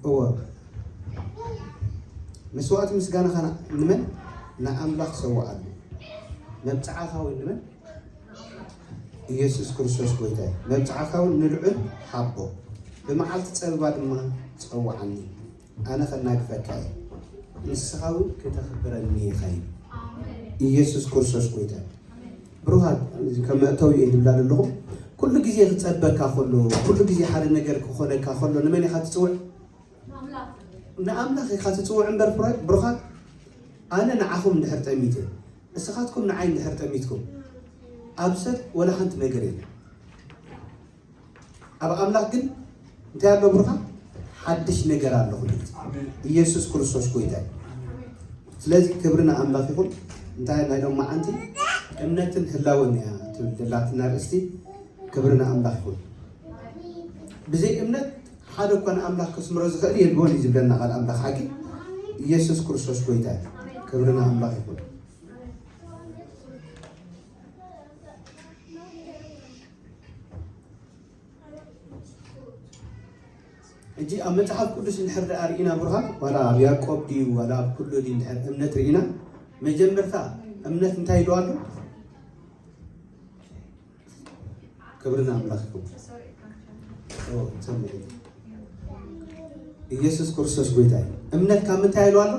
እወ፣ መስዋእቲ ምስጋናኻ ንመን? ንኣምላኽ ሰውኣሉ። መብጽዓኻ እውን ንመን? ኢየሱስ ክርስቶስ ጎይታ እዩ። መብጽዓኻ እውን ንልዑል ሃቦ፣ ብመዓልቲ ጸበባ ድማ ጸውዓኒ። ኣነ ከናግፈካ እየ፣ ንስኻ እውን ክተኽብረኒ ኢኻ እዩ። ኢየሱስ ክርስቶስ ጎይታ እዩ። ብሩኻት፣ ከም መእተዊ እየ ዝብላ ዘለኹ። ኩሉ ግዜ ክጸበካ ከሎ፣ ኩሉ ግዜ ሓደ ነገር ክኾነካ ከሎ ንመን ኢኻ ትጽውዕ? ንኣምላኽ ኢኻ ትጽውዕ እምበር፣ ብሩኻት፣ ኣነ ንዓኹም እንድሕር ጠሚተ፣ እስኻትኩም ንዓይ እንድሕር ጠሚትኩም፣ ኣብ ሰብ ወላ ሓንቲ ነገር የለን። ኣብ ኣምላኽ ግን እንታይ ኣሎ ብሩኻ? ሓድሽ ነገር ኣሎ ኩሉ ግዜ። ኢየሱስ ክርስቶስ ጎይታ እዩ። ስለዚ ክብሪ ንኣምላኽ ይኹን። እንታይ ናይ ሎም መዓንቲ እምነትን ህላወን እያ ትብል ዘላትና ርእስቲ። ክብሪ ንኣምላኽ ይኹን። ብዘይ እምነት ሓደ እኳ ንኣምላኽ ከስምሮ ዝኽእል የልቦን እዩ ዝብለና ቃል ኣምላኽ ሓቂ። ኢየሱስ ክርስቶስ ጎይታ እዩ። ክብሪ ንኣምላኽ ይኹን። ሕጂ ኣብ መጽሓፍ ቅዱስ እንድሕር ደኣ ርኢና ብሩኻት፣ ዋላ ኣብ ያዕቆብ ድዩ ዋላ ኣብ ኩሉ ድዩ እንድሕር እምነት ርኢና፣ መጀመርታ እምነት እንታይ ኢሉ ኣሎ? ክብሪ ንኣምላኽ ይኹን። ኦ፣ ሰምዒ። ኢየሱስ ክርስቶስ ጎይታ እዩ። እምነት ካብ ምንታይ ኢሉ ኣሎ?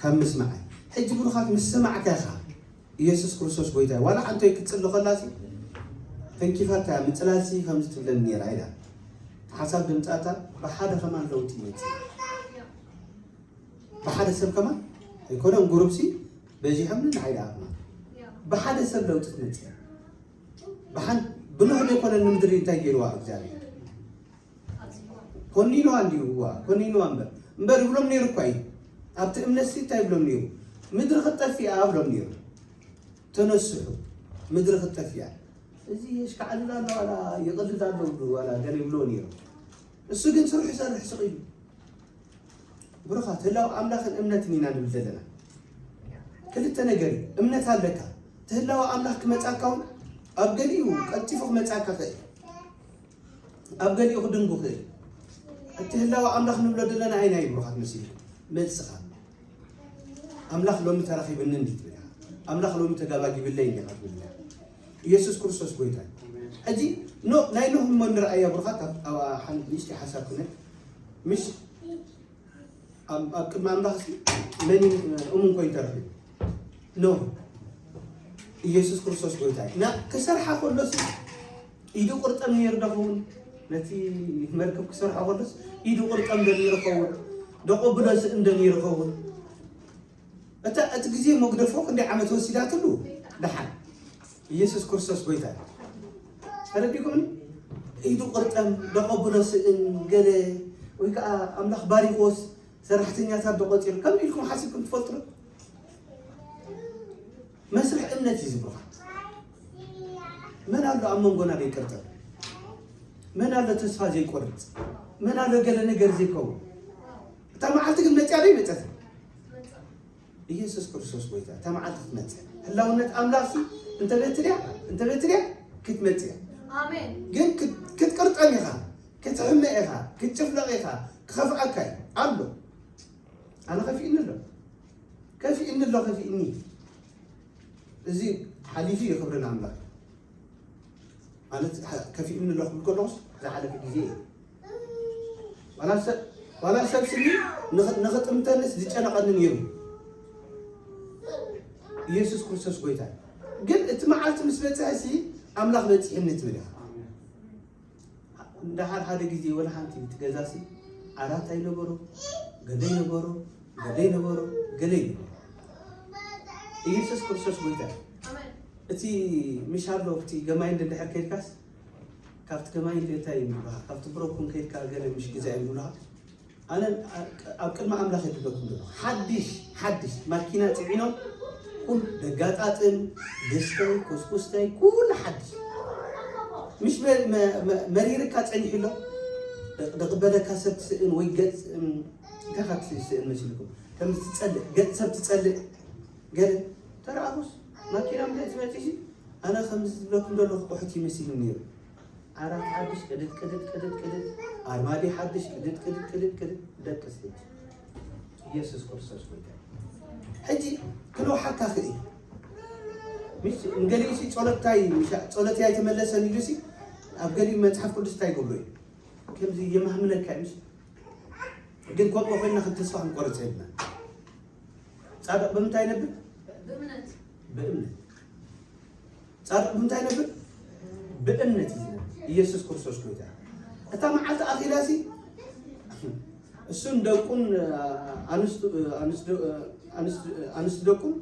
ካብ ምስማዕ። ሕጂ ብሩኻት ምስ ሰማዕካ ኢኻ ኢየሱስ ክርስቶስ ጎይታ እዩ። ዋላ ሓንቲ ክትጽሊ ከላሲ ተንኪፋታ እያ፣ ምጽላልሲ ከምዚ ትብለኒ ነይራ ኢላ። ሓሳብ ድምጻታ ብሓደ ከማን ለውጢ ይመጽእ። ብሓደ ሰብ ከማን ኣይኮነን ጉሩብሲ በዚሖም ንዓይ ደኣ ከማን። ብሓደ ሰብ ለውጢ ትመጽእ። ብሓን-፣ ብኖህ ዘይኮነ ንምድሪ እንታይ ገይርዋ እግዚኣብሔር? ኮኒንዋ እንዲዩ፣ እዋ፣ ኮኒንዋ እምበር። እምበር ይብሎም ነይሩ እኳ እዩ። ኣብቲ እምነትሲ እንታይ ይብሎም ነይሩ? ምድሪ ክትጠፍእ እያ ብሎም ነይሩ። ተነስሑ፣ ምድሪ ክትጠፍእ እያ። እዚ የሽካዕልል ኣሎ፣ ዋላ ይቕልድ ኣሎ፣ ዋላ ገለ ይብልዎ ነይሩ። እሱ ግን ስርሑ ይሰርሕ ስቕ ኢሉ። ብሩኻት፣ ህላው ኣምላኽን እምነትን ኢና ንብል ዘለና። ክልተ ነገር እዩ። እምነት ኣለካ። እቲ ህላው ኣምላኽ ክመጻካ እውን ኣብ ገሊኡ ቀልጢፉ ክመጻካ ይኽእል። ኣብ ገሊኡ ክድንጉ ይኽእል። እቲ ህላው ኣምላኽ ንብሎ ዘለና ኣይናይ ብሩኻት መሲልኩም? መልስኻ። ኣምላኽ ሎሚ ተራኺብኒ እንዲ ትብል ኢኻ። ኣምላኽ ሎሚ ተጋባጊብለይ እንዲ ኢኻ ትብል ኢኻ። ኢየሱስ ክርስቶስ ጎይታ እዩ። ሕጂ ኖ-፣ ናይ ኖህ እሞ ንርኣያ ብሩኻት፣ ኣብ፣ ኣብ ሓንቲ ንእሽተይ ሓሳብ ክነ-፣ ምሽ ኣብ፣ ኣብ ቅድሚ ኣምላኽ ሲ መን እዩ እሙን ኮይኑ ተረኺቡ? ኖህ። ኢየሱስ ክርስቶስ ጎይታ እዩ። ና-፣ ክሰርሓ ከሎስ ኢዱ ቅርጠም ነይሩ ዶ ኸውን? ነቲ መርከብ ክሰርሖ ከሎስ ኢዱ ቅርጠም ዶ ነይሩ ኸውን? ደቆ ብሎ ስእን ዶ ነይሩ ኸውን? እታ፣ እቲ ግዜ መግደፎ ክንደይ ዓመት ወሲዳትሉ? ደሓን። ኢየሱስ ክርስቶስ ጎይታ እዩ። ተረዲእኩምኒ? ኢዱ ቅርጠም፣ ደቆ ብሎ ስእን ገለ፣ ወይ ከዓ ኣምላኽ ባሪኽዎስ ሰራሕተኛታት ዶ ቆጺሩ? ከምዚ ኢልኩም ሓሲብኩም ትፈልጡ ዶ? መስርሕ እምነት እዩ ዝብሉኻ። መን ኣሎ ኣብ መንጎና ዘይቅርጠም? መን ኣሎ ተስፋ ዘይቆርጽ? መን ኣሎ ገለ ነገር ዘይከውን? እታ መዓልቲ ግን መጽያ ዶ ይመጸት? ኢየሱስ ክርስቶስ ጎይታ፣ እታ መዓልቲ ክትመጽእ። ህላውነት ኣምላኽሲ እንተበትልያ፣ እንተበትልያ ክትመጽእ እያ። ኣሜን። ግን ክት-፣ ክትቅርጠም ኢኻ፣ ክትሕመ ኢኻ፣ ክትጭፍለቕ ኢኻ፣ ክኸፍኣካ እዩ። ኣሎ። ኣነ ከፊእኒ ኣሎ። ከፊእኒ ኣሎ፣ ከፊእኒ። እዚ ሓሊፉ እዩ ክብሪ ንኣምላኽ። ማለት፣ ከፊእኒ ኣሎ ክብል ከለኹስ ዝሓለፈ ግዜ እዩ። ዋላ ሰብ፣ ዋላ ሰብ ስኒ ንኽ-፣ ንኽጥምተንስ ዝጨነቐኒ ነይሩ። ኢየሱስ ክርስቶስ ጎይታ እዩ። ግን እቲ መዓልቲ ምስ በጽሐሲ ኣምላኽ በጺሕኒ ትብል ኢኻ። እንድሓር ሓደ ግዜ ወላ ሓንቲ እቲ ገዛሲ ዓራት ኣይነበሮ፣ ገለ ይነበሮ፣ ገለ ይነበሮ፣ ገለ ይነበሮ። ኢየሱስ ክርስቶስ ጎይታ እዩ። ኣሜን። እቲ ምሽ ኣሎ፣ ኣብቲ ገማይንድ እንድሕር ከይድካስ፣ ካብቲ ገማይንድ እንታይ እዩ ምብልኻ? ካብቲ ብሮኩን ከይድካ ገለ ምሽ ግዛ እዩ ምብልኻ? ኣነ ኣብ ቅድሚ ኣምላኽ እየ ዝብለኩም ዘለኹ። ሓድሽ፣ ሓድሽ ማኪና ጽዒኖም፣ ኩሉ ደጋጣጥም፣ ድስተይ፣ ኩስኩስተይ፣ ኩሉ ሓድሽ። ምሽ መ-፣ መ-፣ መ-፣ መሪርካ ጸኒሑ ኣሎ። ደቕ-፣ ደቕ በለካ ሰብ ትስእን ወይ ገጽ፣ እም፣ እንታይ ኢኻ ትስእን መሲልኩም? ከም ትጸልእ፣ ገጽ ሰብ ትጸልእ። ገለ ተረኣኹስ፣ ማኪና ምድሪ ትመጽእ ሲ፣ ኣነ ከምዚ ዝብለኩም ዘለኹ ቁሑት ይመስል ነይሩ። ዓራት ሓድሽ ቅድድ፣ ቅድድ፣ ቅድድ፣ ቅድድ። ኣርማዲ ሓድሽ ቅድድ ቅድድ ቅድድ ቅድድ ደቅስ ሕጂ ኢየሱስ ክርስቶስ ጎይታ። ሕጂ ክነውሓካ ክእል። ምስ ንገሊኡሲ ጸሎትታይ ጸሎትይ ኣይተመለሰን ኢሉሲ ኣብ ገሊኡ መጽሓፍ ቅዱስ እንታይ ይገብሮ እዩ? ከምዚ የማህምነካ እዩ። ግን ከምኡ ኮይና ክንተስፋ ክንቆርጽ የብልና። ጻድቕ ብምንታይ ነብር? ብእምነት። ጻድቕ ብምንታይ ነብር? ብእምነት እዩ ዝነብር። ኢየሱስ ክርስቶስ ጎይታ። እታ መዓልቲ ኣኺላሲ እሱን ደቁን ኣንስቱ ኣንስቱ ኣንስቱ ደቁን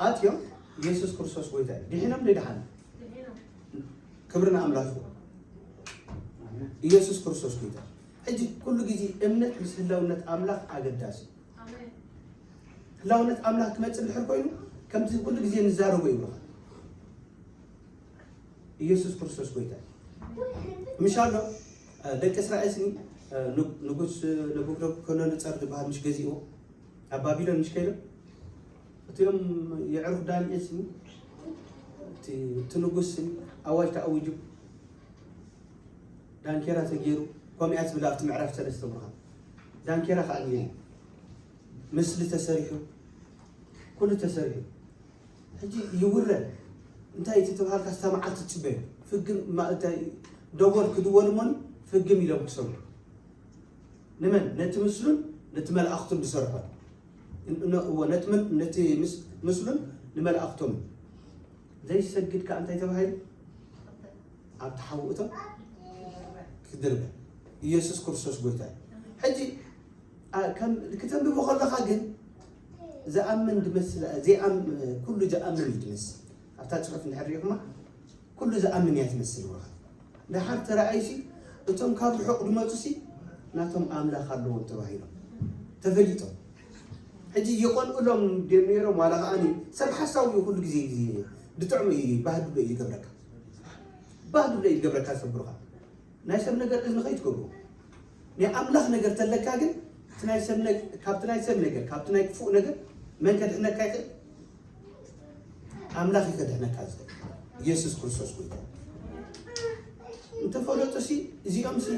ኣትዮም ኢየሱስ ክርስቶስ ጎይታ እዩ። ድሒኖም ደይደሓኑ? ክብሪ ንኣምላኽ ይኹን። ኢየሱስ ክርስቶስ ጎይታ። ሕጂ ኩሉ ግዜ እምነት ምስ ህላውነት ኣምላኽ ኣገዳሲ። ህላውነት ኣምላኽ ክመጽእ እንድሕር ኮይኑ ከምቲ ኩሉ ግዜ ንዛረቦ ይብሉኻ። ኢየሱስ ክርስቶስ ጎይታ። ምሽ ኣሎ ደቂ እስራኤል ስኒ ንጉስ ነቡክደነጾር ዝበሃል ምሽ ገዚእዎ ኣብ ባቢሎን ምሽ ከይዶም እቲኦም የዕሩኽ ዳንኤል ስኒ እቲ ንጉስ ስኒ ኣዋጅ ተኣዊጁ ዳንኬራ ተገይሩ ከምኡ እያ ትብል ኣብቲ ምዕራፍ ሰለስተ ብርሃን ዳንኬራ ከዓ ገይሩ ምስሊ ተሰሪሑ ኩሉ ተሰሪሑ ሕጂ ይውረ እንታይ እቲ ተባሃልካ ስታ መዓልቲ ትፅበዩ ፍግም ደወል ክድወል እሞኒ ፍግም ኢሎም ክሰምዑ ንመን ነቲ ምስሉን ነቲ መላእክቱን ዝሰርሖ ነቲ ምስሉን ንመላእክቶም ዘይሰግድ ከዓ እንታይ ተባሂሉ ኣብቲ ሓዊ እቶም ክድርበ ኢየሱስ ክርስቶስ ጎይታ እዩ ሕጂ ከተንብቦ ከለኻ ግን ዝኣምን ድመስል ዘይኣም ኩሉ ዝኣምን እዩ ድመስል ኣብታ ፅሑፍ እንድሕር ሪኢኹማ ኩሉ ዝኣምን እያ ትመስል ወረኻ ደሓር ተረኣይሲ እቶም ካብ ርሑቕ ድመፁሲ ናቶም ኣምላኽ ኣለዎም ተባሂሎም ተፈሊጦም ሕጂ ይቐንኡሎም ድዮም ነይሮም ዋላ ከዓኒ ሰብ ሓሳዊ እዩ ኩሉ ግዜ ግዜ ብጥዕሚ እዩ ባህድሎ እዩ ይገብረካ ባህድሎ እዩ ይገብረካ ሰብ ብሩኻ ናይ ሰብ ነገር እዝኒ ከይትገብሩ ናይ ኣምላኽ ነገር ተለካ ግን እቲ ናይ ሰብ ነግ- ካብቲ ናይ ሰብ ነገር ካብቲ ናይ ክፉእ ነገር መን ከድሕነካ ይኽእል ኣምላኽ እዩ ከድሕነካ ዝኽእል ኢየሱስ ክርስቶስ ጎይታ እንተፈለጡ ሲ እዚኦም ሲ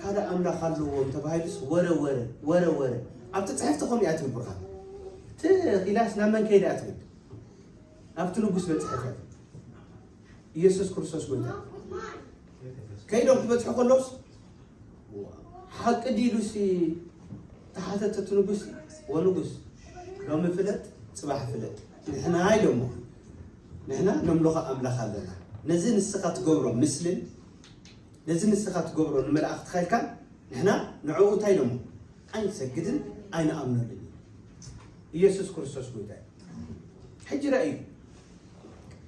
ካልእ ኣምላኽ ኣለዎም ተባሂሉስ ወረ ወረ ወረ ወረ ኣብቲ ፅሕፍቲ ከምኡ እያ ትብል ብርሃን ትኺላስ ናብ መን ከይዳ እያ ትብል ኣብቲ ንጉስ በፅሐት እያ ኢየሱስ ክርስቶስ ጎይታ ከይዶም ክበፅሑ ከለውስ ሓቂ ዲሉሲ ተሓተተ እቲ ንጉስ ወንጉስ ሎሚ ፍለጥ ፅባሕ ፍለጥ ንሕና ኢሎሞ ንሕና ነምልኾ ኣምላኽ ኣለና ነዚ ንስኻ ትገብሮ ምስልን ነዚ ንስኻ ትገብሮ ንመላእኽትኻ ኢልካ ንሕና ንዕኡ እንታይ ኢሎሞ ኣይንሰግድን ኣይንኣምነሉን ኢየሱስ ክርስቶስ ጎይታ እዩ ሕጂ ረእዩ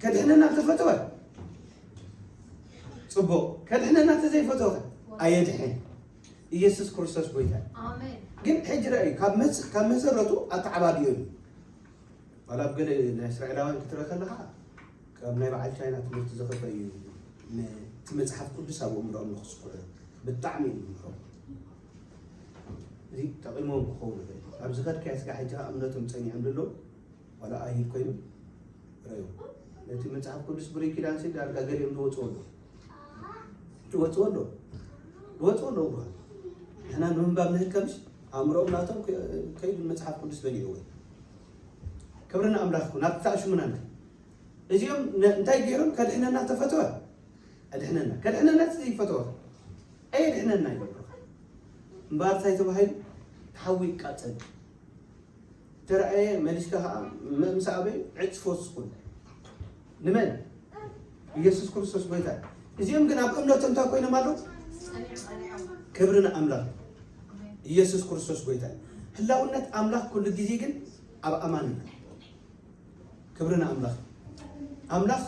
ከድሕነና እንተፈተወ ፅቡቕ ከድሕነና እንተዘይፈተወ ኣየድሕን ኢየሱስ ክርስቶስ ጎይታ እዩ ግን ሕጂ ረእዩ ካብ መስ- ካብ መሰረቱ ኣተዓባብዮ እዩ ዋላ ኣብ ገለ ናይ እስራኤላውያን ክትረአ ከለኻ ካብ ናይ በዓል ቻይና ትምህርቲ ዝኸፈ እዩ ነቲ መፅሓፍ ቅዱስ ኣብ ኣእምሮኦም ንክስኩዑ ብጣዕሚ እዩ ዝምህሮም እዚ ጠቒሞም ክኸውን ይኽእል ኣብ ዝኸድካዮ ስጋ ሕጂ ከዓ እምነቶም ፀኒዖም ዘለዉ ዋላ ኣይሁድ ኮይኑ ረእዮም ነቲ መፅሓፍ ቅዱስ ብሉይ ኪዳን ሲ ዳርጋ ገሊኦም ዝወፅዎ ኣለዉ ዝወፅዎ ኣለዉ ዝወፅዎ ኣለዉ ብርሃን ንሕና ንምንባብ ንህከምሽ ኣእምሮኦም ናቶም ከይዱ መፅሓፍ ቅዱስ በሊዕዎ ክብሪ ንኣምላኽ ይኹን ኣብቲ ተኣሽሙና ንብል እዚኦም እንታይ ገይሮም ከድሕነና ተፈተወ ኣድሕነና ከድሕነና እቲ ዘይፈተወ ኣየድሕነና ይገብሩኻ እምበኣር እንታይ ተባሂሉ ተሓዊ ይቃፀል ተረኣየ መሊስካ ከዓ ምስ ኣበይ ዕፅፎ ስኩል ንመን ኢየሱስ ክርስቶስ ጎይታ እዚኦም ግን ኣብ እምነቶም እንታይ ኮይኖም ኣለዉ ክብሪ ንኣምላኽ ኢየሱስ ክርስቶስ ጎይታ ህላውነት ኣምላኽ ኩሉ ግዜ ግን ኣብ ኣማንነት ክብሪ ንኣምላኽ ኣምላኽ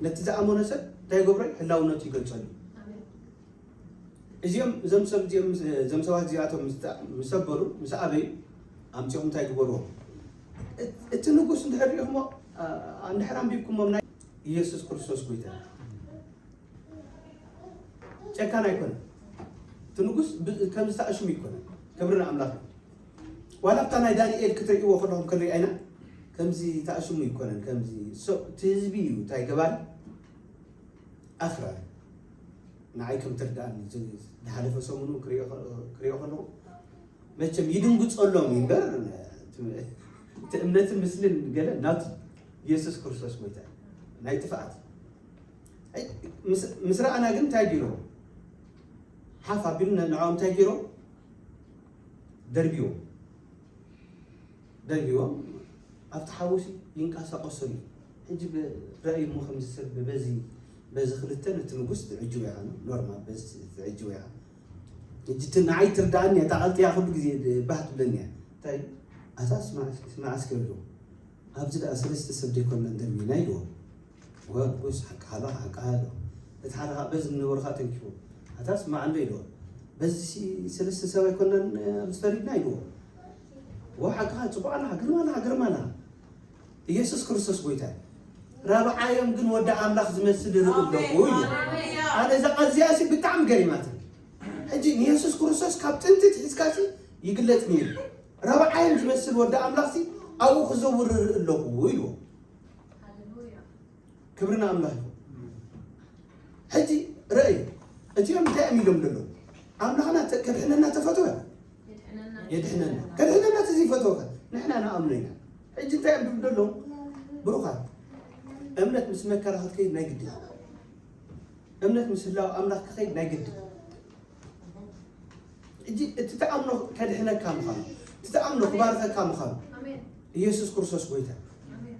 ነቲ ዝኣመኖ ሰብ እንታይ ይገብሮ ህላውነቱ ይገልፀሉ እዚኦም እዞም ሰብ እዚኦም እዞም ሰባት እዚኣቶም ምስ ኣበሉ ምስ ኣበዩ ኣምፂኦም እንታይ ግበርዎ እቲ ንጉስ እንድሕር ሪኢኹሞ እንድሕር ኣንቢብኩሞም ናይ ኢየሱስ ክርስቶስ ጎይታ ጨካን ኣይኮነን እቲ ንጉስ ከም ዝተኣሽሙ ይኮነን ክብሪ ንኣምላኽ ዋላ ኣብታ ናይ ዳንኤል ክትርእይዎ ከለኹም ክንሪኣ ኢና ከምዚ ተኣሽሙ ይኮነን ከምዚ እቲ ህዝቢ እዩ እንታይ ገባሪ ኣኽራሪ ንዓይ ከም ትርዳእኒ፣ እዚ ዝሓለፈ ሰሙን እውን ክሪኦ ከ-፣ ክሪኦ ከለኹ፣ መቸም ይድንግጸሎም እዩ እምበር፣ እቲ እምነትን ምስልን ገለ ናቱ፣ ኢየሱስ ክርስቶስ ጎይታ እዩ። ናይ ጥፍኣት። ኣይ፣ ምስ፣ ምስ ረኣና ግን እንታይ ገይሮም? ሓፍ ኣቢሉ ን-፣ ንዕኦም እንታይ ገይሮም? ደርቢዎም። ደርቢዎም ኣብቲ ሓውሲ ይንቀሳቐሰሉ። ሕጂ ብ-፣ ረኣዩ እሞ ከምዚ ሰብ በዚ፣ በዚ ክልተ ነቲ ንጉስ ትዕጅቦ ኢኻ፣ ኖርማል በዚ ትዕጅቦ ኢኻ። ሕጂ እቲ ንዓይ ትርዳእኒ እያ፣ እታ ቀልጢያ ኩሉ ግዜ ባህ ትብለኒ እያ። እንታይ? ኣታስ መዓስ፣ መዓስ ከብዶ? ኣብዚ ደኣ ሰለስተ ሰብ ደይኮንና እንደርቢና ኢልዎ። ወጉስ ሓቂ ሓላ ሓቂ ኣሎ። እቲ ሓደ ኻብ በዚ ንነበሩ ኻብ ተንኪፉ። ኣታስ መዓንዶ ኢልዎ። በዚ ሲ-፣ ሰለስተ ሰብ ኣይኮንናን ኣብዚ ፈሪድና ኢልዎ። ወ ሓቂ ኻ ጽቡቕ ኣለኻ፣ ግርማ ኣለኻ፣ ግርማ ኣለኻ። ኢየሱስ ክርስቶስ ጎይታ እዩ። ራብዓዮም ግን ወዲ ኣምላኽ ዝመስል ይርኢ ኣለኹ እዩ። ኣነ እዛ ቃል እዚኣ ሲ ብጣዕሚ ገሪማትኒ። ሕጂ ንየሱስ ክርስቶስ ካብ ጥንቲ ትሒዝካ ሲ ይግለጽ ነይሩ። ራብዓዮም ዝመስል ወዲ ኣምላኽ ሲ ኣብኡ ክዘውር ይርኢ ኣለኹ ኢልዎ። ክብሪ ንኣምላኽ ይኹን። ሕጂ ርኣዩ፣ እቲኦም እንታይ እዮም ኢሎም ዘለዉ? ኣምላኽና ተ-፣ ከድሕነና ተፈትወ? የድሕነና። ከድሕነና ተዘይፈትወ ከ? ንሕና ንኣምኖ ኢና። ሕጂ እንታይ እዮም ዝብሉ ዘለዉ? ብሩኻት፣ እምነት ምስ መከራ ክትከይድ ናይ ግድን። እምነት ምስ ህላወ ኣምላኽ ክኸይድ ናይ ግድን። ሕጂ እቲ ትኣምኖ ከድሕነካ ምዃኑ፣ እቲ ትኣምኖ ክባርኸካ ምዃኑ፣ ኣሜን። ኢየሱስ ክርስቶስ ጎይታ። ኣሜን።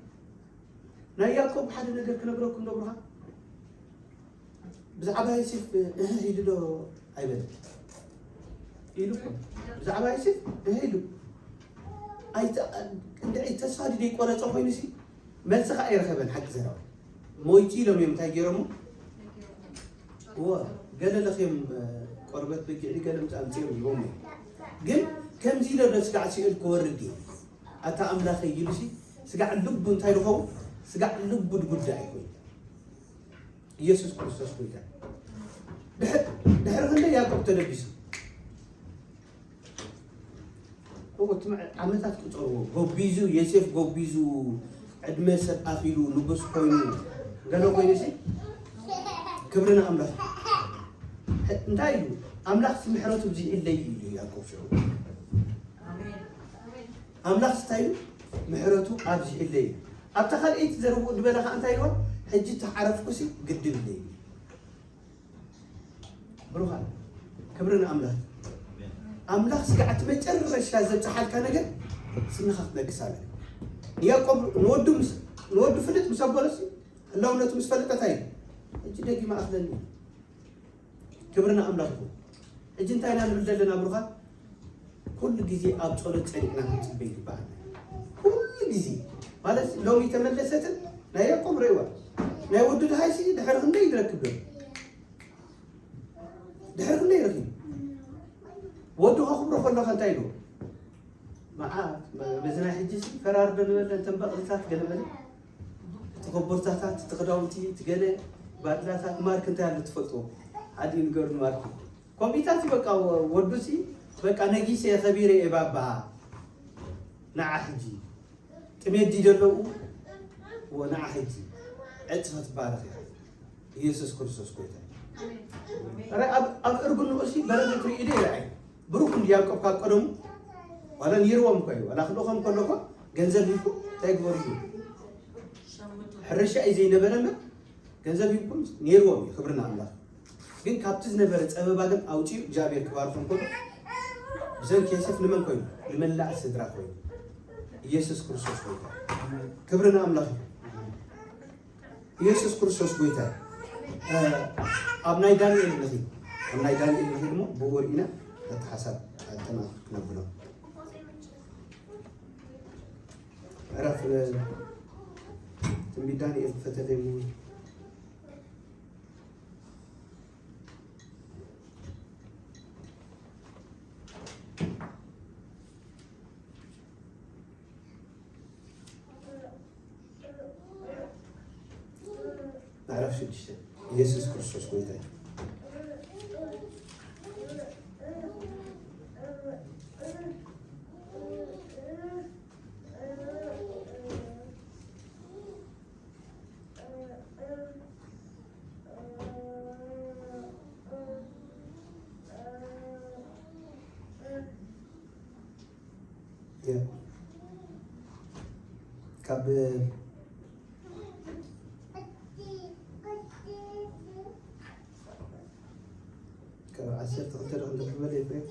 ናይ ያዕቆብ ሓደ ነገር ክነግረኩም ዶ ብርሃን? ብዛዕባ ዮሴፍ እህ ኢሉ ዶ ኣይበለን? ኢሉ እኮ። ብዛዕባ ዮሴፍ እህ ኢሉ። ኣይተ-፣ እንድዒ ተስፋ ድዩ ዘይቆረጸ ኮይኑ ሲ መልሲ ኸኣ ኣይረኸበን። ሓቂ ዘረባ። ሞይቱ ኢሎም እዮም እንታይ ገይሮሞ? እወ፣ ገለ ለኽዮም፣ እ፣ ቆርበት በጊዕ ድዩ ገለ ምስ ኣምጽኦም ይቦም እዮም። ግን ከምዚ ኢሎ ዶ ስጋዕ ሲኦል ክወርድ እዩ? ኣታ ኣምላኸይ ኢሉ ሲ ስጋዕ ልቡ እንታይ ዝኸውን? ስጋዕ ልቡ ድጉዳእ ኣይኮይኑ። ኢየሱስ ክርስቶስ ጎይታ። ድሕር-፣ ድሕሪ ክንደይ ያዕቆብ ተደቢሱ? እዎ፣ እቲ መዕ-፣ ዓመታት ቁጸርዎ። ጎቢዙ፣ ዮሴፍ ጎቢዙ፣ ዕድመ ሰብ ኣኺሉ፣ ንጉስ ኮይኑ፣ ገለ ኮይኑ ሲ፣ ክብሪ ንኣምላኽ። ሕ-፣ እንታይ ኢሉ? ኣምላኽ ምሕረቱ ብዚሕለይ ኢሉ ያዕቆብ ሽዑ። ኣምላኽ እንታይ ኢሉ? ምሕረቱ ኣብዚሕለይ ኢሉ። ኣብታ ካልኣይቲ ዘረብኡ ዝበለ ኸዓ እንታይ ኢልዎ? ሕጂ ተዓረፍኩሲ ግድን ኢለይ ኢሉ። ብሩኻት፣ ክብሪ ንኣምላኽ። ኣምላኽ ስጋዕ እቲ መጨረሻ ዘብጽሓልካ ነገር ስንኻ ክትነግስ ኣለካ። ንያዕቆብ ንወዱ ምስ፣ ንወዱ ፍልጥ ምስ ኣበሎሲ፣ ህላውነቱ ምስ ፈለጠ እንታይ ኢሉ? ሕጂ ደጊመ ኣኽለኒ። ክብሪ ንኣምላኽ ይኹን። ሕጂ እንታይ ኢና ንብል ዘለና ብሩኻት? ኩሉ ግዜ ኣብ ጸሎት ጸኒዕና ክንጽበ ይግባኣና። ኩሉ ግዜ ማለት ሎሚ ተመለሰትን ናይ ያዕቆብ ርእይዋ። ናይ ወዱ ድሃይሲ ድሕሪ ክንደይ ይረክብ ዶ? ድሕሪ ክንደይ ረኺቡ? ወዱ ከኽብሮ ከሎ ከ እንታይ ኢሉ? መዓት፣ በዚ ናይ ሕጂ ሲ ፈራር ዶ ንበለ፣ እንተን በቕልታት ገለ በለ፣ እቲ ኮቦርታታት፣ እቲ ክዳውንቲ፣ እቲ ገለ ባድላታት፣ ማርክ እንታይ ኣሎ ትፈልጥዎ? ሓዲ ንገሩ ማርክ። ከምኡታት እዩ በቃ ወ-፣ ወዱ ሲ በቃ ነጊሰ ከቢረ እየ ባባ። ንዓ ሕጂ ጥሜት ድዩ ዘለዉ? እወ፣ ንዓ ሕጂ ዕጽፈ ትባረኽ ኢኻ። ኢየሱስ ክርስቶስ ጎይታ እዩ። ኣሜን። ኣረ፣ ኣብ፣ ኣብ እርግንኡ ሲ በረኸት ርእዩ ዶ ይርኣይ? ብሩኽ እንዲ ያዕቆብ ካብ ቀደሙ፣ ዋላ ነይርዎም እኮ እዩ። ዋላ ክልእኾም ከሎ እኮ ገንዘብ ሂብኩም እንታይ ግበሩ እዩ? ሕርሻ እዩ ዘይነበረ እምበር፣ ገንዘብ ሂብኩም ነይርዎም እዩ። ክብሪ ንኣምላኽ። ግን ካብቲ ዝነበረ ጸበባ ግን ኣውጺኡ እግዚኣብሔር ክባርኾም ከሎ፣ ብሰንኪ ዮሴፍ ንመን ኮይኑ? ንመላእ ስድራ ኮይኑ። ኢየሱስ ክርስቶስ ጎይታ። ክብሪ ንኣምላኽ እዩ። ኢየሱስ ክርስቶስ ጎይታ። እ፣ ኣብ ናይ ዳንኤል ንኺድ። ኣብ ናይ ዳንኤል ንኺድ እሞ ብኡ ርኢና ነቲ ሓሳብ ኣጠናቒቕና ክነብሎ። ምዕራፍ፣ እ፣ ትንቢት ዳንኤል ክፈተለይ እሞ። ምዕራፍ ሽዱሽተ። ኢየሱስ ክርስቶስ ጎይታ እዩ። ካብ ካብ ዓሰርተ ክልተ ዶ ክንደይ ክበል ኤፍሬም?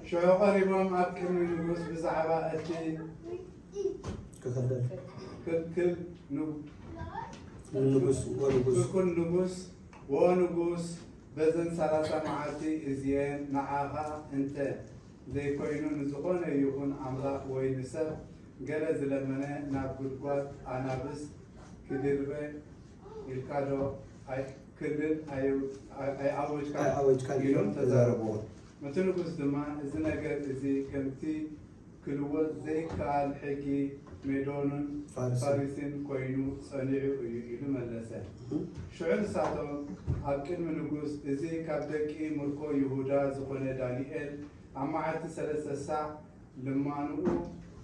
ሽዑ ቀሪቦም ኣብ ቅድሚ ንጉስ ብዛዕባ እቲ ክልክል ክልክል ንጉ- ንጉስ ወንጉስ ክልኩል ንጉስ ወንጉስ በዘን ሰላሳ መዓልቲ እዚኤን ንዓኻ እንተ ዘይኮይኑ ንዝኾነ ይኹን ኣምላኽ ወይ ንሰብ ገለ ዝለመነ ናብ ጉድጓድ ኣናብስ ክድርበ ኢልካዶ ኣይ- ክልል ኣይ- ኣይኣወጅካን ኣይኣወጅካን ኢሎም ኢሎም ተዛረብዎ። ተዛረብዎ። እቲ ንጉስ ድማ እዚ ነገር እዚ ከምቲ ክልወጥ ዘይከኣል ሕጊ ሜዶንን ፋሪስን። ፋሪስን ኮይኑ ጸኒዑ እዩ ኢሉ መለሰ። እህ። ሽዑ ንሳቶም ኣብ ቅድሚ ንጉስ፣ እዚ ካብ ደቂ ምርኮ ይሁዳ ዝኾነ ዳንኤል ኣብ መዓልቲ ሰለስተ ሳዕ ልማንኡ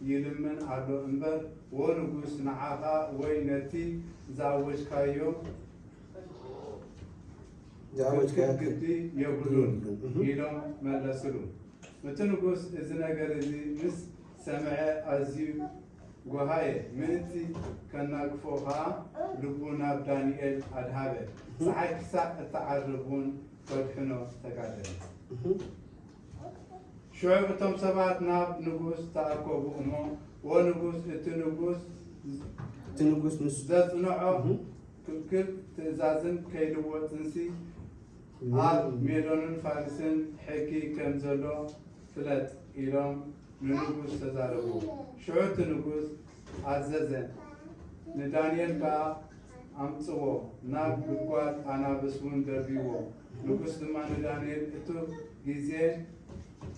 ይልምን ኣሎ እምበር፣ ዎ ንጉስ፣ ንዓኻ ወይ ነቲ ዝኣወጅካዮ ዝኣወጅካዮ ግዲ የብሉን እህ። ኢሎም መለስሉ። እቲ ንጉስ እዚ ነገር እዚ ምስ ሰምዐ ኣዝዩ ጓሃየ፣ ምእንቲ ከናግፎ ኸኣ ልቡ ናብ ዳንኤል ኣድሃበ። እህ። ጸሓይ ክሳዕ እትዓርብ እውን ከድሕኖ ተጋደለ። እህ። ሽዑ እቶም ሰባት ናብ ንጉስ ተኣከቡ እሞ፣ ዎ ንጉስ፣ እቲ ንጉስ እቲ ንጉስ ምስ ዘጽንዖ እህ። ክልክል ትእዛዝን ከይልወጥንሲ ኣብ ሜዶንን ፋሪስን ሕጊ ከም ዘሎ ፍለጥ ኢሎም ንንጉስ ተዛረቡ። ሽዑ እቲ ንጉስ ኣዘዘ፣ ንዳንኤል ከኣ ኣምጽዎ፣ ናብ ጉድጓድ ኣናብስ እውን ደርብይዎ። ንጉስ ድማ ንዳንኤል፣ እቱ ግዜ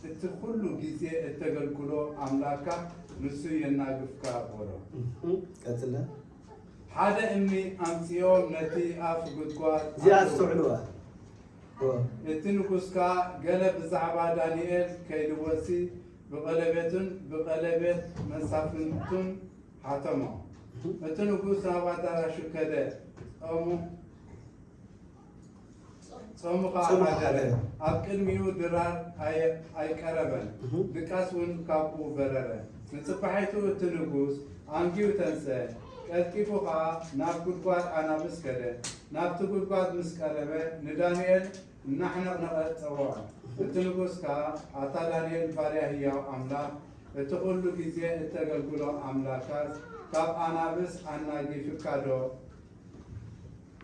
እቲ ኩሉ ግዜ እተገልግሎ ኣምላካ ንሱ የናግፍካ በሎ። እህ፣ ቀጽለ። ሓደ እምኒ ኣምጺኦም ነቲ ኣፍ ጉድጓድ እዚኣ ኣእተዉ። ኣስተውዕልዋ። ኦ። እቲ ንጉስ ከኣ ገለ ብዛዕባ ዳንኤል ከይልወጥሲ ብቐለቤቱን ብቐለቤት መሳፍንቱን ሓተሞ። እህ። እቲ ንጉስ ናብ ኣዳራሹ ከደ፣ ጾሙ ጾሙ ኸዓ ጾሙ ሓደረ። ሓደረ። ኣብ ቅድሚኡ ድራር ኣየ- ኣይቀረበን። እህ። ድቃስ እውን ካብኡ በረረ። ንጽባሒቱ እቲ ንጉስ ኣንጊሁ ተንስአ፣ ቀልጢፉ ኸዓ ናብ ጉድጓድ ኣናብስ ከደ። ናብቲ ጉድጓድ ምስ ቀረበ ንዳንኤል እናሕነቕነቐ ጸውዖ። እቲ ንጉስ ከኣ፣ ኣታ ዳንኤል ባርያ ህያው ኣምላኽ፣ እቲ ኹሉ ግዜ እተገልግሎ ኣምላካስ ካብ ኣናብስ ኣናጊፍካ ዶ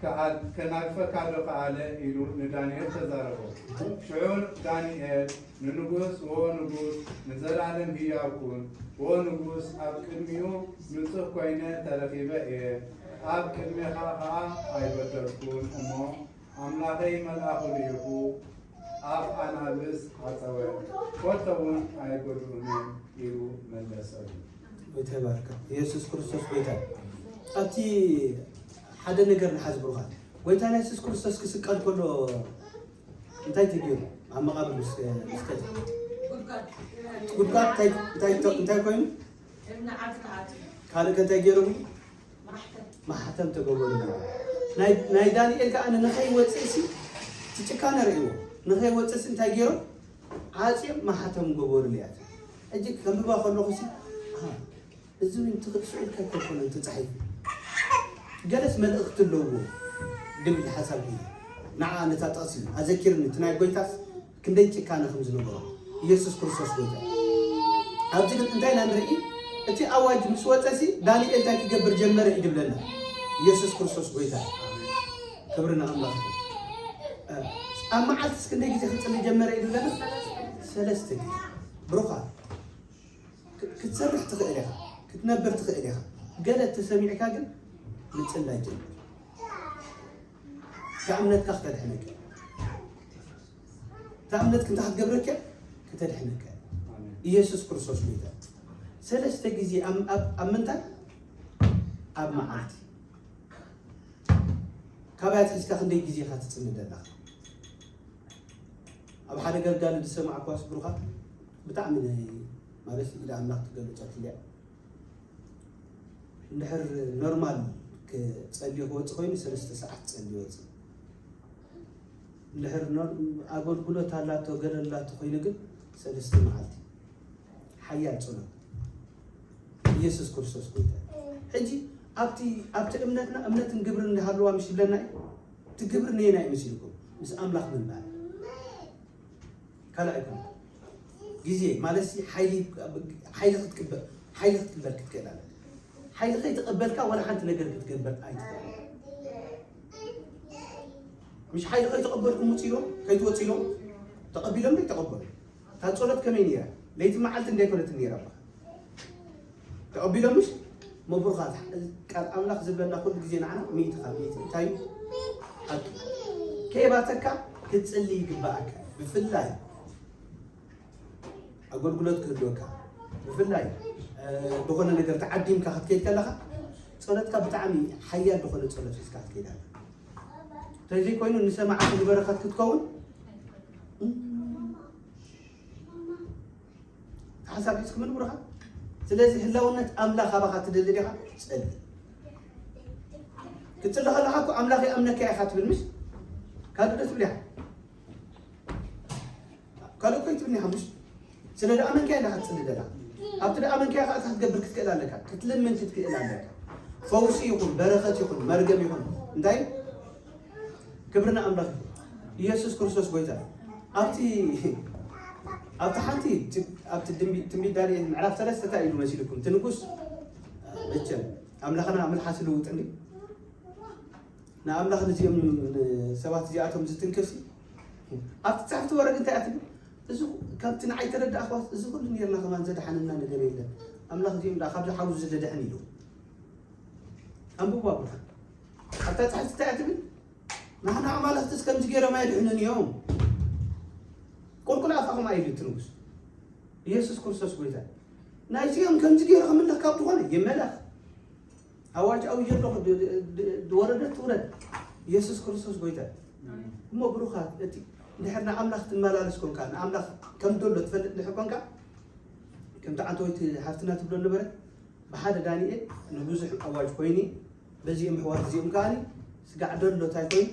ከኣል- ከናግፈካ ዶ ከኣለ? ኢሉ ንዳንኤል ተዛረቦ። ሽዑ ዳንኤል ንንጉስ፣ ዎ ንጉስ፣ ንዘለኣለም ህያው ኩን። ዎ ንጉስ፣ ኣብ ቅድሚኡ ንጹህ ኮይነ ተረኺበ እየ። ኣብ ቅድሜኻ ኸኣ ኣይበደልኩን እሞ፣ ኣምላኸይ መልኣኹ ልኢኹ ኣፍ ኣናብስ ዓጸወ፣ ኮተውን ኣይጎድኡንን ኢሉ መለሰሉ። ጎይታ ይባርካ። ኢየሱስ ክርስቶስ ጎይታ። ኣብቲ ሓደ ነገር ንሓዝ ብሩኻት። ጎይታና ኢየሱስ ክርስቶስ ክስቀል ከሎ እንታይ ተገይሩ? ኣብ መቓብር ምስ ምስ ከደ። ጉድጓድ እንታይ እንታይ እንታይ ኮይኑ? ካልእ ከ እንታይ ገይሮም? ማሕተም ተገበሩ። ናይ ናይ ዳንኤል ከኣ ንኸይወፅእሲ እቲ ጭካነ ርእይዎ። ንኸይወፅእሲ እንታይ ገይሮም? ዓፅዮም ማሕተም ገበሩ። ልያት ሕጂ ከንብባ ከለኹሲ፣ ኣሃ፣ እዚ እውን ትኽእሱ ኢልካ ኣይኮነን ተፃሒፉ። ገለስ መልእኽቲ ኣለዎ ድብል ሓሳብ እዩ። ንዓ ነታ ጥቕሲ ኣዘኪርኒ፣ እቲ ናይ ጎይታስ ክንደይ ጭካነ ከም ዝነበሮ። ኢየሱስ ክርስቶስ ጎይታ። ኣብዚ ግን እንታይ ኢና ንርኢ? እቲ ኣዋጅ ምስ ወፀሲ ዳንኤል እንታይ ክገብር ጀመረ እዩ ድብለና። ኢየሱስ ክርስቶስ ጎይታ። ክብሪ ንኣምላኽ ይኹን። እ፣ ኣብ መዓልትስ ክንደይ ግዜ ክጽሊ ጀመረ እዩ ድብለና? ሰለስተ ግዜ። ብሩኻት፣ ክ-፣ ክትሰርሕ ትኽእል ኢኻ፣ ክትነብር ትኽእል ኢኻ። ገለ ተሰሚዕካ ግን ምጽላይ ጀምር። እታ እምነትካ ክተድሕነካ። እታ እምነትክ እንታይ ክትገብረካ? ክተድሕነካ። ኣሜን። ኢየሱስ ክርስቶስ ጎይታ። ሰለስተ ግዜ ኣብ፣ ኣብ፣ ኣብ ምንታይ? ኣብ መዓልቲ። ካባይ ኣትሒዝካ ክንደይ ግዜ ኢኻ ትጽሊ ዘለኻ? ኣብ ሓደ ገልጋሊ ዝሰማዕክዋስ ብሩኻት፣ ብጣዕሚ ናይ፣ ማለት ኢድ ኣምላኽ ትገልጸትልያ። እንድሕር ኖርማል ክጸልዮ ክወጽእ ኮይኑ ሰለስተ ሰዓት ጸልዮ ይወጽእ። እንድሕር ኖ-፣ ኣገልግሎት ኣላቶ፣ ገለ ኣላቶ ኮይኑ ግን ሰለስተ መዓልቲ ሓያል ጸሎት ኢየሱስ ክርስቶስ ጎይታ። ሕጂ ኣብቲ፣ ኣብቲ እምነትና እምነትን ግብርን እንዳሃለዋ ምሽ ይብለና እዩ። እቲ ግብሪ ነየናይ መሲልኩም? ምስ ኣምላኽ ምንባር። ካልኣይ እኮ ግዜ ማለት ሲ ሓይሊ፣ ሓይሊ ክትቅበል፣ ሓይሊ ክትቅበል ክትክእል ኣለካ። ሓይሊ ከይተቐበልካ ዋላ ሓንቲ ነገር ክትገብር ኣይትኽእል። ምሽ ሓይሊ ከይተቐበልኩም ውፅ ኢሎም፣ ከይትወፅ ኢሎም፣ ተቐቢሎም ዶ ይተቐበሉ? እታ ጸሎት ከመይ ነይራ? ለይቲ መዓልቲ እንዳይኮነት ነይራ እባ። ተቐቢሎም ምሽ? መብሩኻት፣ ቃል ኣምላኽ ዝብለና ኩሉ ግዜ ንዓና ሚእቲ ካብ ሚእቲ እንታይ እዩ? ሓቂ። ከይባተካ ክትጽሊ ይግባኣካ። ብፍላይ ኣገልግሎት ክህልወካ፣ ብፍላይ፣ እ፣ ዝኾነ ነገር ተዓዲምካ ክትከይድ ከለኻ፣ ጸሎትካ ብጣዕሚ ሓያል ዝኾነ ጸሎት ሒዝካ ክትከይድ ኣለካ። እንተዘይኮይኑ ንሰማዕቲ ንበረኸት ክትከውን፣ እም፣ ሓሳብ ሒዝኩም ንብሩኻ። ስለዚ ህላውነት ኣምላኽ ኣባኻ ትደሊ ዲኻ? ጸሊ። ክትጽሊ ከለኻ እኮ ኣምላኽ ይኣምነካ ኢኻ ትብል ምሽ? ካልእ ዶ ትብል ኢኻ? ካልእ እኮ ይትብል ኢኻ ምሽ? ስለ ደኣመንካ ኢኻ ክትጽሊ ደላ። ኣብቲ ደኣመንካ ኢኻ እታ ክትገብር ክትክእል ኣለካ። ክትልምን ክትክእል ኣለካ። ፈውሲ ይኹን፣ በረኸት ይኹን፣ መርገም ይኹን። እንታይ? ክብሪ ንኣምላኽ ይኹን። ኢየሱስ ክርስቶስ ጎይታ። ኣብቲ፣ ኣብቲ ሓንቲ፣ ኣብቲ ድንቢ-፣ ትንቢት ዳንኤል ምዕራፍ ሰለስተ እንታይ ኢሉ መሲልኩም? እቲ ንጉስ፣ መቸም፣ ኣምላኽና መልሓስ ልውጥ እንዲ? ንኣምላኽ ንዚኦም፣ ንሰባት እዚኣቶም ዝትንክፍሲ፣ ኣብቲ ጻሕፍቲ ወረድ እንታይ ኣትብል? እዚ፣ ካብቲ ንዓይ ተረዳእኽዋስ፣ እዚ ኩሉ ኔርና ከማን ዘድሓነና ነገር የለን። ኣምላኽ እዚኦም ደኣ ካብዚ ሓዊ እዚ ዘድሕን ኢሉ። ኣንብብዋ ቦታ። ኣብታ ጻሕፍቲ እንታይ እያ ትብል? ንሕና ኣማልኽትስ ከምዚ ገይሮም ኣየድሕኑን እዮም። ቁልቁል ኣፋኹም ኣይብሉ እቲ ንጉስ። ኢየሱስ ክርስቶስ ጎይታ። ናይዚኦም ከምዚ ገይሩ ክምለኽ ካብ ዝኾነ ይመለኽ። ኣዋጅ ኣውጅ ኣለኹ፣ ድ-፣ ድ-፣ ድ-፣ ወረደት ትውረድ። ኢየሱስ ክርስቶስ ጎይታ። ኣሜን። እሞ ብሩኻት፣ እቲ እንድሕር ንኣምላኽ ትመላለስ ኮንካ፣ ንኣምላኽ ከም ዘሎ ትፈልጥ እንድሕር ኮንካ፣ ከምቲ ዓንተወይቲ ሓፍትና ትብሎ ነበረት፣ ብሓደ ዳንኤል ንብዙሕ ኣዋጅ ኮይኑ፣ በዚኦም ኣሕዋት እዚኦም ከኣ ስጋዕ ደሎ እንታይ ኮይኑ?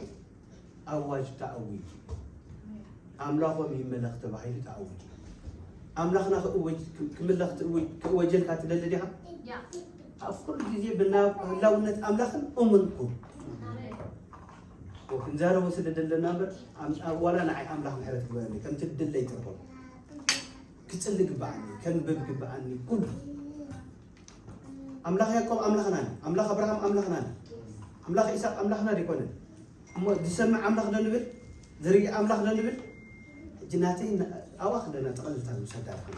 ኣዋጅ ተኣዊጁ። ኣምላኾም ይመለኽ ተባሂሉ ተኣዊጁ። ኣምላኽና ክእወጅ-፣ ክምለኽ ትእወጅ-፣ ክእወጀልካ ትደሊ ዲኻ? ያ። ኣብ ኩሉ ግዜ ብና-፣ ህላውነት ኣምላኽን እሙን ኩን። ኣሜን። ክንዛረቦ ስለ ደለና እምበር፣ ኣም-፣ ኣብ ዋላ ንዓይ ኣምላኽ ምሕረት ግበረኒ፣ ከምቲ ድለይ ትርኸቦ። ክጽሊ ግበኣኒ፣ ከንብብ ግበኣኒ፣ ኩሉ። ኣምላኽ ያዕቆብ ኣምላኽና እዩ። ኣምላኽ ኣብርሃም ኣምላኽና እዩ። ኣምላኽ ይስሐቅ ኣምላኽና ዶ ኣይኮነን? እሞ ዝሰምዕ ኣምላኽ ዶ ንብል? ዝርኢ ኣምላኽ ዶ ንብል? ሕጂ ናተይ ና-፣ ኣብኣ ክለና ጠቕልልታ ዝውሰዳ ይኮን።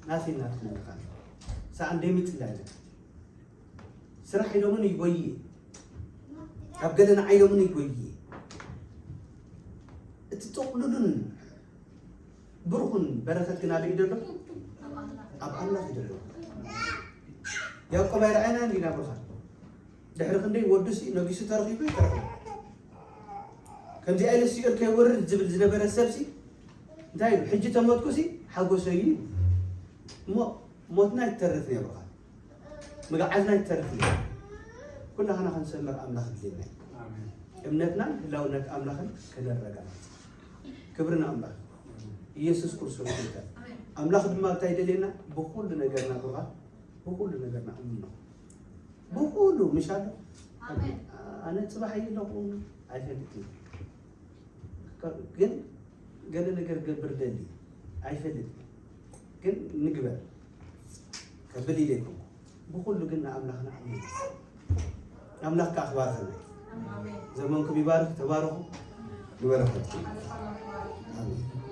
ናተይ ናትኩም ምዃን። ሰኣን ደሚጽላ ኢለ። ስራሕ ኢሎምን ይጎይ። ካብ ገለ ንዓይ ኢሎምን ይጎይ። እቲ ጥቕሉሉን ብሩኹን በረኸት ግን ኣበይ ደሎ? ኣብ ኣምላኽ እዩ ደሎ። ያዕቆብ ኣይረኣየናን ዲና ብሩኻት? ድሕሪ ክንደይ ወዱሲ ነጊሱ ተረኺቡ ይተረኸ። ከምዚ ኣይለ ሲኦል ከይወርድ ዝብል ዝነበረ ሰብሲ እንታይ ኢሉ? ሕጂ ተሞትኩሲ ሓጎሰይ እዩ። እሞ ሞትና ይተርፍ ነይሩ። ምግዓዝና ይተርፍ እዩ። ኩላህና ክንሰምር ኣምላኽ ድሌና እዩ። ኣሜን። እምነትናን ህላውነት ኣምላኽን ከነረጋግጽ። ክብሪ ንኣምላኽ። ኢየሱስ ክርስቶስ ጎይታ። ኣሜን። ኣምላኽ ድማ እንታይ ይደልየና? ብኹሉ ነገርና ብኻ፣ ብኹሉ ነገርና እምኖ። ብኹሉ ምሽ ኣሎ። ኣሜን። ኣነ ጽባሕ እየ ኣለኹ ኣይፈልጥን። ግን ገለ ነገር ገብር ደሊ ኣይፈልጥን። ግን ንግበር ከብል ኢለ ይኮንኩ። ብኹሉ ግን ንኣምላኽና ኣሜን። ኣምላኽ ከኣ ክባርኸና። ኣሜን። ዘመንኩም ይባርኽ፣ ተባረኹ። ንበረኸትኩም። ኣሜን።